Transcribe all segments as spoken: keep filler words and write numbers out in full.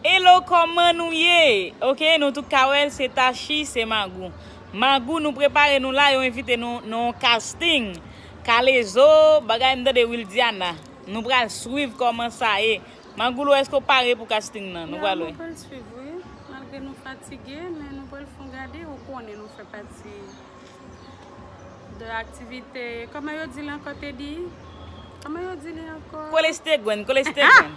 Hello, kòman nou ye? Ok, nou tout ka wè l, se Tachi, se Magou. Magou, nou prepare nou la, yo envite nou nan yon casting. Kalezo, bagay m tande Wildiana. Nou pral swiv kòman sa ye. Magou, èske w pare pou casting nan? Nou pral wè. Ya, nou pral swiv, wi. Malgre nou fatige, men nou pral fè yon gade, ou konnen nou fè pati de aktivite, kòman yo di li ankò, Teddy? Kòman yo di li ankò? Kolestegwen, kolestegwen.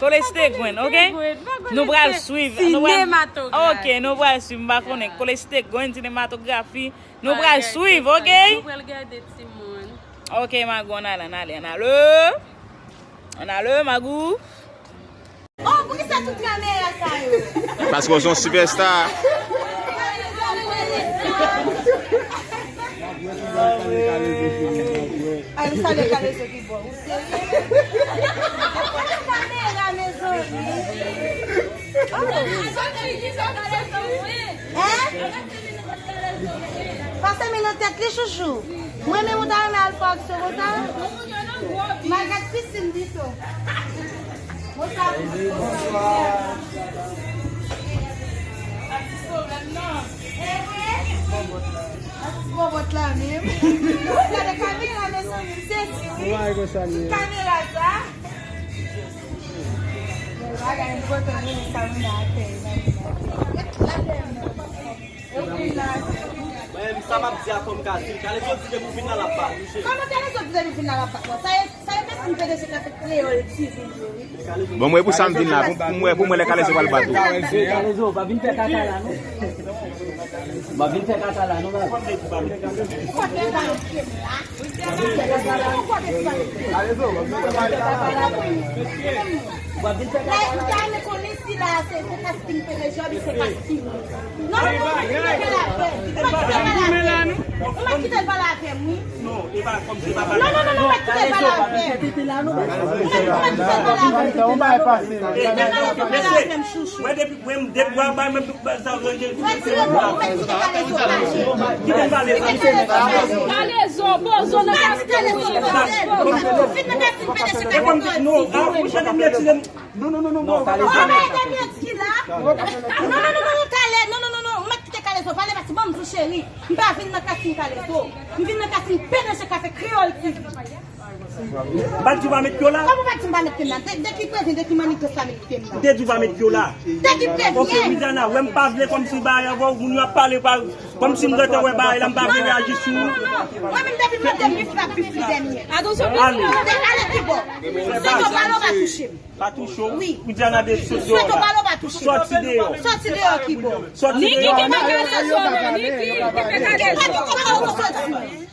Kolestegwen, ok? Kolestegwen, nou pral swiv. Sinematografi. Ok, nou pral swiv, m pa konnen. Kolestegwen, sinematografi. Nou pral swiv, ok? Nou pral gade timoun. Ok, Magou, ann ale, ann ale, ann ale. Ann ale, Magou. Oh, poukisa tout kamera sa yo? Paske w se yon sipèsta. Ay, ou salye Kalezo ki bò. Ou serye? Kamera, mezanmi. Oh. Hein? Pase mi nan tèt li, chouchou. Mwen menm ou ta renmen al fè aksyon konsa? M al gad pisin pito. Bonswa. Bonswa. Atis bòbòt la menm. Gade kamera, mezanmi, m sezi, wi. Kamera sa. Bagay m kontan, wi, sa m nan atè. Mwen, sa m ap di a, fò m ka di l. Kalezo di depi w vin la, l ap bat ou, cheri. Kòman Kalezo di depi w vin la, l ap bat ou? Sa e, sa e mèsi m P D G k ap fè Kreyòl T V yo, wi. Bon, mwen, pou sa m vin la, pou, pou mwen, pou mwen, lè Kalezo pral bat ou. Kalezo, pa vin fè kaka la, non. Pa vin fè kaka la, non, baz. Kalezo, pa vin fè kaka la. Ou ta renmen konnen si la se, se casting P D G oubyen se casting. Non, non, non, ou mèt kite l pale avè m. Ou mèt kite l pale avè m, wi. Non, non, non, non, ou mèt kite l pale avè m. Ou mèt, ou mèt kite l pale avè m. Ou mèt kite l pale avè m, chouchou. Mwen depi, mwen depi mwen ba mwen ba sa mwen gen. Ou mèt kite, ou mèt kite Kalezo pale. Kite l pale. Kite Kalezo pale. Kalezo, poze w nan casting. Kalezo, poze w. Vin nan casting P D G. E fò m di, non, ah, ou janm mèt tire m. Non, non, non, non, non. Anmède mèt ki la. Non, non, non, non, non, Kale-, non, non, non, non, ou mèt kite Kalezo pale, paske ban m di w, cheri, m pa vin nan casting Kalezo. M vin nan casting P D G k ap fè Kreyòl T V. M pa t di w pa met pye w la? Kòman w pa t di m pa met pye m la? De, de ki prevyen, de ki mannigans pa met pye m la? M te di w pa met pye w la. De ki prevyen? Ok, Widiana, wè m pa vle kòmsi m pa avè w, moun yo ap pale pa, kòmsi m gentan wè bagay la, m pa vle reyaji sou ou. Non, non, non, non, non. Mwen menm depi m nan dènye, m ap viv li dènye. Ale. Ale kibò? Sweto pale w pa touche m. Pa touche w. Wi. Widiana de sot deyò la. Sweto pale w pa touche m. Sòti deyò. Sòti deyò kibò? Sòti deyò. Niki ki pa ka sòti. Niki ki pa ka sòti.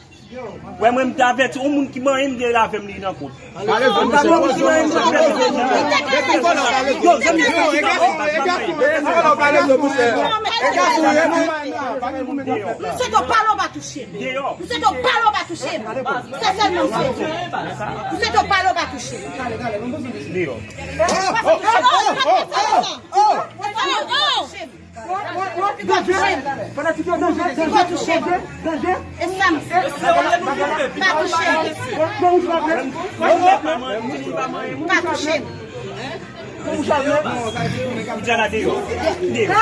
Wè mwen m te avèti, yon moun ki manyen m dèyè l avè m li nan kont. Yon moun ki manyen m nan kont. Yo, zanmi, yo, e gason, e gason, e gason, pale m non, monchè. E gason, e gason. Msye to pale w pa touche m. Deyò. Msye to pale w pa touche m. Se sèlman msye di. Msye to pale w pa touche m. Deyò. Oh, oh, oh, oh, oh, oh, oh. Li pa touche m. Li pa touche m. Li pa touche m. E sa m di. Li pa touche m. Li pa touche m. Widiana deyò. Deyò.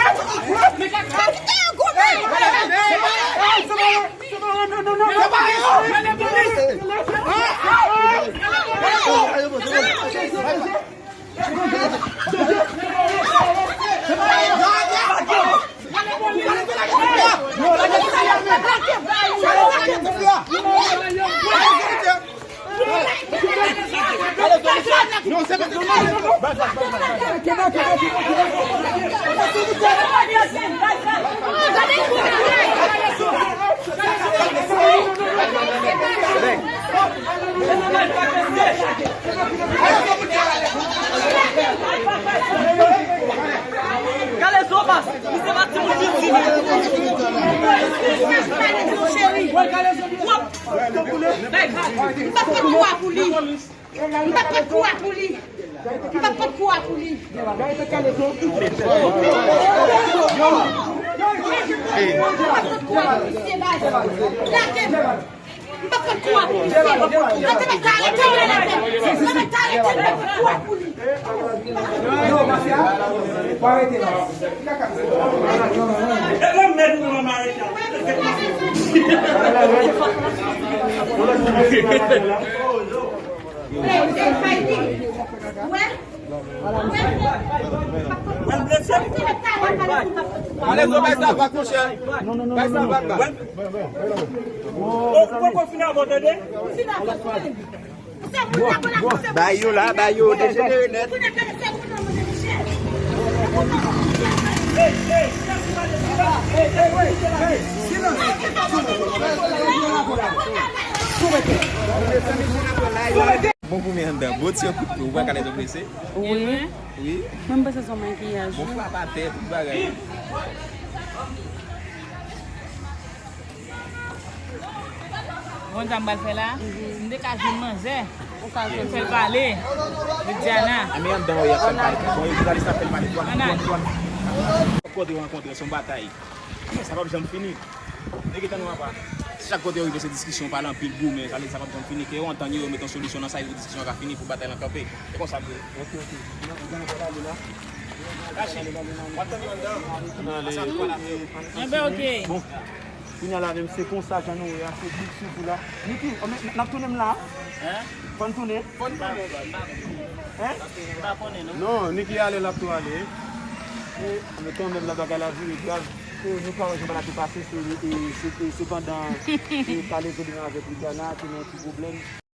Kalezo baz, misye pa timoun piti. Cheri, w ap, m p ap fè kou a pou li. M p ap fè kou a pou li. M p ap fè kou a pou li. M p ap fè kou a pou misye baz. Lage m. M pa konn kou a pou li fè. Mwen te mèt arete l nan la tèt. Mwen mèt arete l pou kou a pou li. Non, Masia, fò arete la. E lè mèt ou mwen arete. Wè. Ale, zo, bay sa vag, monchè. Bay sa vag la. Ou poko fin avè w, tande? Bay yo la, bay yo, dejenere nèt. Bon pou men anndan, bon ti kout pye, ou wè kalè zo blese. Wi. Wi. Mwen m panse se yon makiyaj. Bon, wi, frap atè, tout bagay. Bon, sa m pral fè la, m te ka jwenn manzè. Ou ka jwenn. Fè l pale. Vidiana. A, men anndan, wi, ap fè l pale. Bon, jounalis la fè l pale. Dwàn, dwàn, dwàn. Kote w rankontre, se yon batay. Sa p ap janm fini. Nèg etan nou apa. Chak kote yo rive se diskisyon, pale anpil, goumen, sa vle di sa p ap janm fini. Ke yo antann yo, yo mete yon solisyon nan sa, yo diskisyon an ka fini pou batay lan kanpe. Se konsa l ye. Ok, ok. Kache. W ap tann yo anndan. Enben, ok. Bon. Kounye a la menm, se konsa jan nou ye a, se big sou kou la. Niki, n ap tounen m la. Hein? Fò n tounen. Fò n tounen. Hein? M pa konnen, non. Non, Niki ale, l ap tou ale. E, men kanmenm, la bagay la vire grav. E, nou pa wè jan bagay la te pase, se, e, se, e, se pandan, e, pale Zolina avèk Lidiana, te nan yon ti pwoblèm.